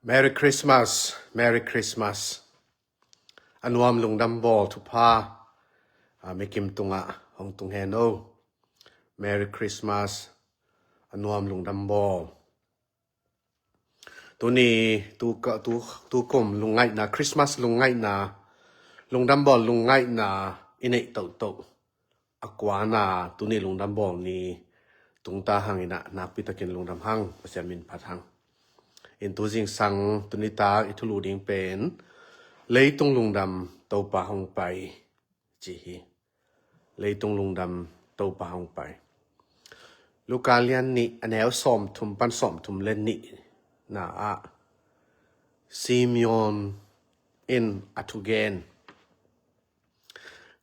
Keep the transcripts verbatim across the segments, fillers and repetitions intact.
Merry Christmas, Merry Christmas. A nuam lungdam bawl thupha, a, mikim tungah hong tung hen o. Merry Christmas, a nuam lungdam bawl. Tuni, tu ka, tu, tu kum lungngaihna, Christmas lungngaihna, lungdam bawl lungngaihna i neih tohtoh a kuana tuni lungdam bawl ni tungta hang inah nakpi takin lungdam hang, Pasian min phat hang. In tu zingsang tuni tak i thulu ding pen leitung lungdam Topa hong pai ci hi. Leitung lungdam Topa hong pai. Luka lian nih a neu sawmthum pan sawmthum le nih na ah Simeon in a thugen.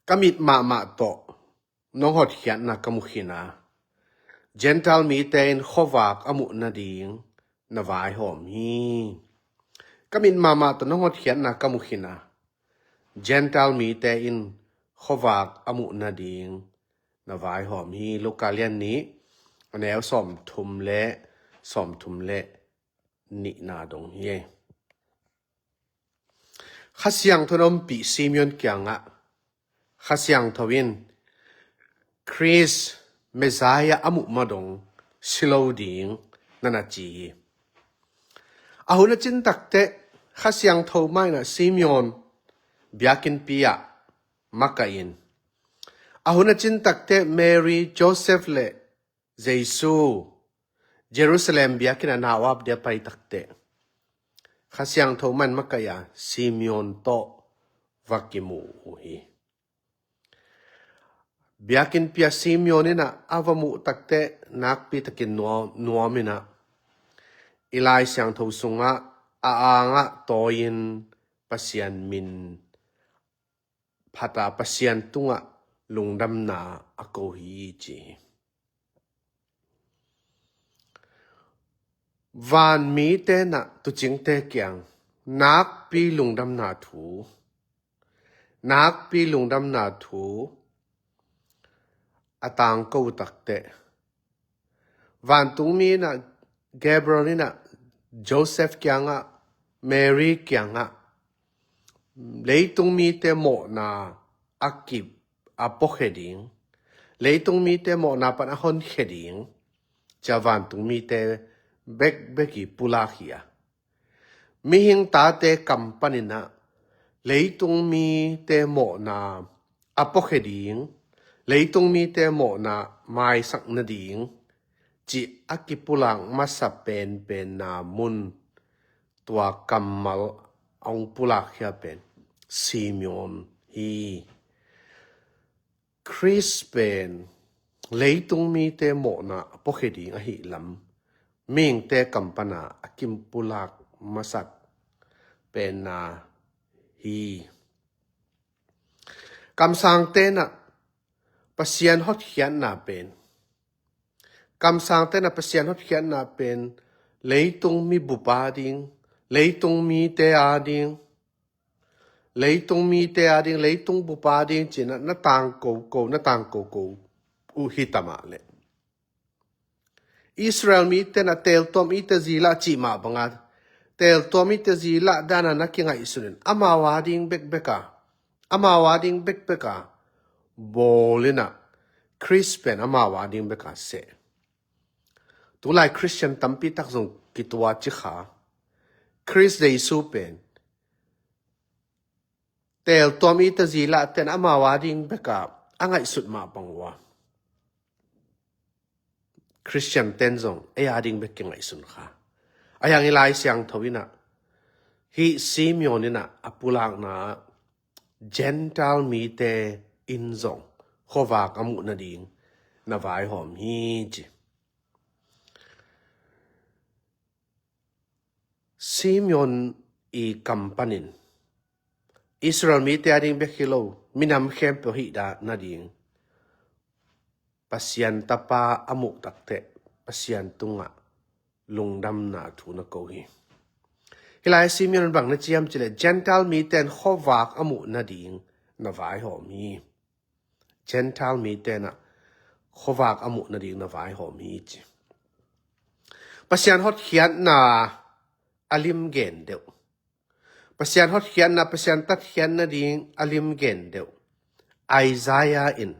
Ka mit mahmah tawh nong hotkhiatna ka mu khin a, Gentile mite in khuavak a muh nading na vaihawm hi. Ka mit mahmah tawh nong hotkhiatna ka mu khin a, Gentile mite in khuavak a muh nading na vaihawm hi. Luka lian nih a neu sawmthum le sawmthum le nihna dong hi. Kha Siangtho in a ompih Simeon kiangah Kha Siangtho in Khrist Messiah a muh ma dong si lo ding na na ci hi. A hun a cin takteh Kha Siangtho mah inah Simeon biakinnpi ah makaih in, a hun a cin takteh Mary, Joseph le Jesu Jerusalem biakinn a nau ap dia pai takteh Kha Siangtho mah in makaih a Simeon tawh va kimu uh hi. Biakinnpi ah Simeon inah a va muh takteh nakpi takin nuam, nuam inah i Lai Siangtho sungah a angah tawi-in Pasian min phat a Pasian tungah lungdamna a ko hi ci hi. Vanmite inah tuucingte kiang nakpi lungdamna thu, nakpi lungdamna thu a tangko takteh vantungmi inah Gabriel inah Joseph kiangah, Mary kiangah leitung mite mawhna a kip a puakhia ding, leitung mite mawhna pan a honkhia ding ci a vantungmite bekbek i pulak hi a, mihing tate kam pan inah leitung mite mawhna a puakhia ding, leitung mite mawhna maisak nading ci a kipulak masa penpenna mun tua kammal a hong pulakkhia pen Simeon hi. Khrist pen leitung mite mawhna a puakhia ding ahih lam mihingte kam pana a kipulak masak penna hi. Kamsangte inah Pasian hotkhiatna pen, kamsangte inah Pasian hotkhiatna pen leitung mi bup a ding, leitung mite a ding, leitung mite a ding, leitung bup a ding ci-in na tangko ko, na tangko ko uh hi ta mah leh. Israel mite inah teeltuam ite zilah cih mah banga teeltuam ite zilah dana na kingaihsun in amau a ding bekbek a, amau a ding bekbek a bawl inah Khrist pen amau a ding bek a seh. Tulai Khristian tampi tak zong kitua cikha. Khrist Jesu pen teeltuam ite zilah ten amau a ding bek a a ngaihsut mah bang uh a, Khristian ten zong ei a ding bek kingaihsun kha. A hiang i Lai Siangtho inah hih Simeon inah a pulakna Gentile mite in zong khuavak a muh nading na vaihawm hi ci. Simeon i kam panin Israel mite a ding bek hi lo, minam khempeuh hih dah nading Pasian Tapa a muh takteh Pasian tungah lungdamna thu na ko hi. Hih lai Simeon bang na ci hiam cih leh Gentile mite in khuavak a muh nading na vaihawm hi. Gentile mite in ah khuavak a muh nading na vaihawm hi ci. Pasian hotkhiatna a lim gen deuh. Pasian hotkhiatna, Pasian tatkhiatna ding a lim gen deuh. Isaiah in,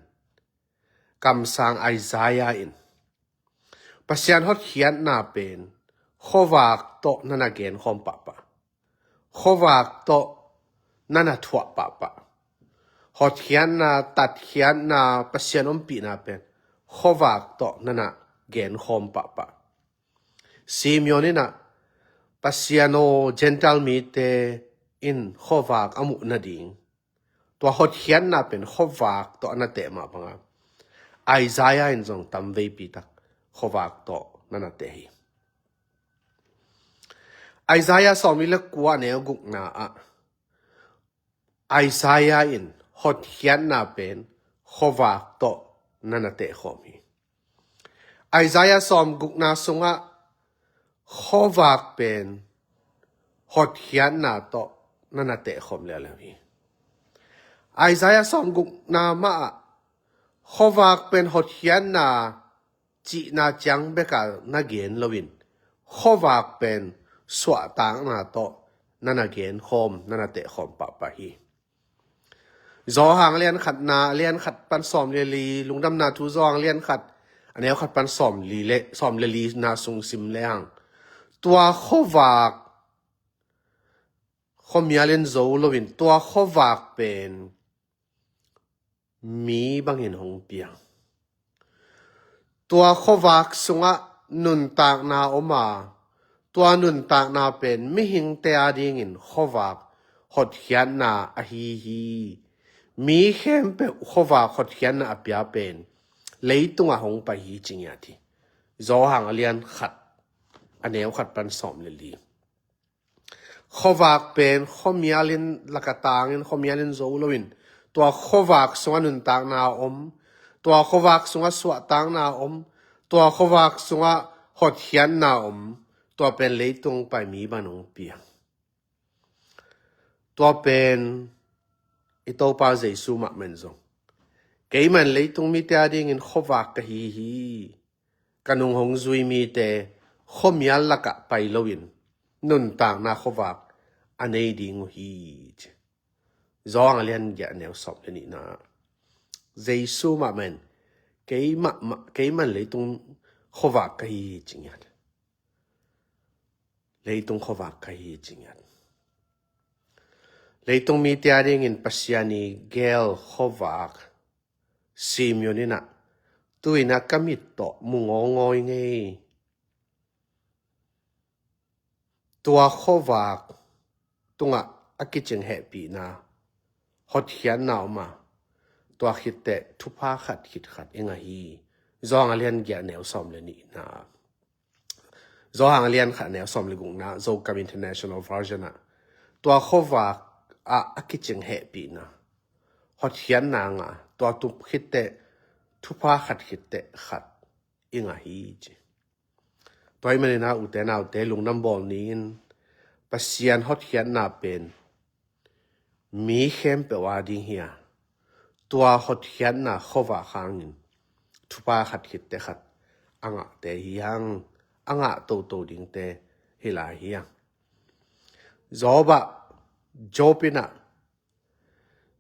kamsang Isaiah in, Pasian hotkhiatna pen khuavak tawh na na genkhawm pahpah. Khuavak tawh na na thuah pahpah. Hotkhiatna, tatkhiatna, Pasian ompihna pen khuavak tawh na na genkhawm pahpah. Simeon in ah Pasian aw, Gentile mite in khuavak a muh nading, tua hotkhiatna pen khuavak tawh a na teh mah bangin, Isaiah in zong tamveipi tak khuavak tawh na na teh hi. Isaiah sawmli le kua, a neu gukna ah Isaiah in hotkhiatna pen khuavak tawh na na tehkhawm hi. Isaiah sawmgukna sungah khuavak pen hotkhiatna tawh na na tehkhawm leuleu hi. Isaiah sawmgukna mah ah khuavak pen hotkhiatna cihna ciang bek a na gen loin, khuavak pen suahtakna tawh na na genkhawm, na na tehkhawm pahpah hi. Johan a lian khatna, a lian khat pan sawm le li, Lungdamna Thu Johan a lian khat, a neu khat pan sawm li le, sawm le lina sung sim lehang, tua khuavak khuamial in zo loin, tua khuavak pen mi bangin hong piang. Tua khuavak sungah nuntakna om a, tua nuntakna pen mihingte adingin khuavak hotkhiatna ahi hi. Mi khempeuh khuavak hotkhiatna a pia pen leitungah hong pai hi, ci ngiat hi. Johan a lian khat, a neu khat pan sawm le li. Khuavak pen khuamial in lak a tangin, khuamial in zo loin, tua khuavak sungah nuntakna a om, tua khuavak sungah suahtakna a om, tua khuavak sungah hotkhiatna a om, tua pen leitung pai mi bangin hong piang. Tua pen i Topa Jesu mahmah in zong, "Keimah in leitung mite adingin khuavak ka hi hi. Ka nung hong zui mite khuamial lakah pai loin, nuntakna khuavak a nei ding uh hi," ci. Johan a lian giat, a neu sawm le nihna. Jesu mahmah in, "Keimah, mah, keimah in leitung khuavak ka hi hi," ci ngiat. Leitung khuavak ka hi hi, ci ngiat. Leitung mite adingin Pasian i geel khuavak, Simeon in ah, "Tu-in ah ka mit tawh mu ngawngaw ing ei." Tua khuavak tungah a kicing hehpihna, hotkhiatna om a, tua khit teh thupha khat khit khat i ngah hi. Johan a lian giat, a neu sawm le nihna. Johan a lian khat, a neu sawm le gukna, Zokam International Version ah, tua khuavak ah a kicing hehpihna, hotkhiatna ngah, tua tu khit teh thupha khat khit teh khat i ngah hi, ci. Tua ahih manin ah, ute naute, lungdam bawl ni in. Pasian hotkhiatna pen mi khempeuh ading hi a, tua hotkhiatna khuavak hangin thupha khat khit teh khat a ngahte hi hang, a ngah toto dingte hi lai hi hang. Job ah, Job in ah,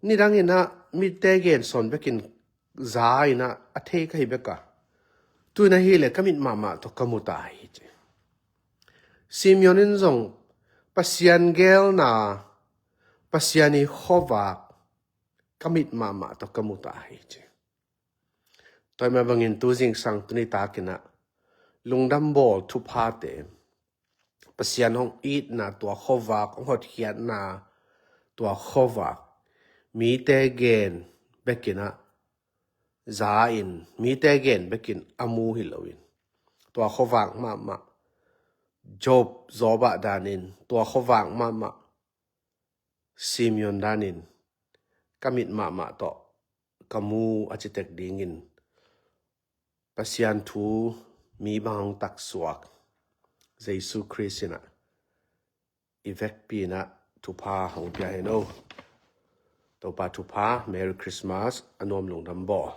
"Nidang in ah mite gen sawn bekin za in ah a thei ka hi bek a, tu-in ah hi leh ka mit mahmah tawh ka mu ta hi," ci. Simeon in zong, "Pasian geelna, Pasian i khuavak ka mit mahmah tawh ka mu ta hi," ci. Tua ahih mah bangin tu zingsang, tu nitak in ah lungdam bawl thuphate, Pasian hong itna, tua khuavak, hong hotkhiatna, tua khuavak mite gen bekin ah za in, mite gen bekin a mu hi loin, tua khuavak mahmah, Job, Job ah danin, tua khuavak mahmah, Simeon danin, "Ka mit mahmah tawh ka mu," a ci tek dingin, Pasian thu mi bang hong taksuak Jesu Khrist in ah i vekpi in ah thupha hong pia hen aw. Topa thupha, Merry Christmas, a nuam lungdam bawl.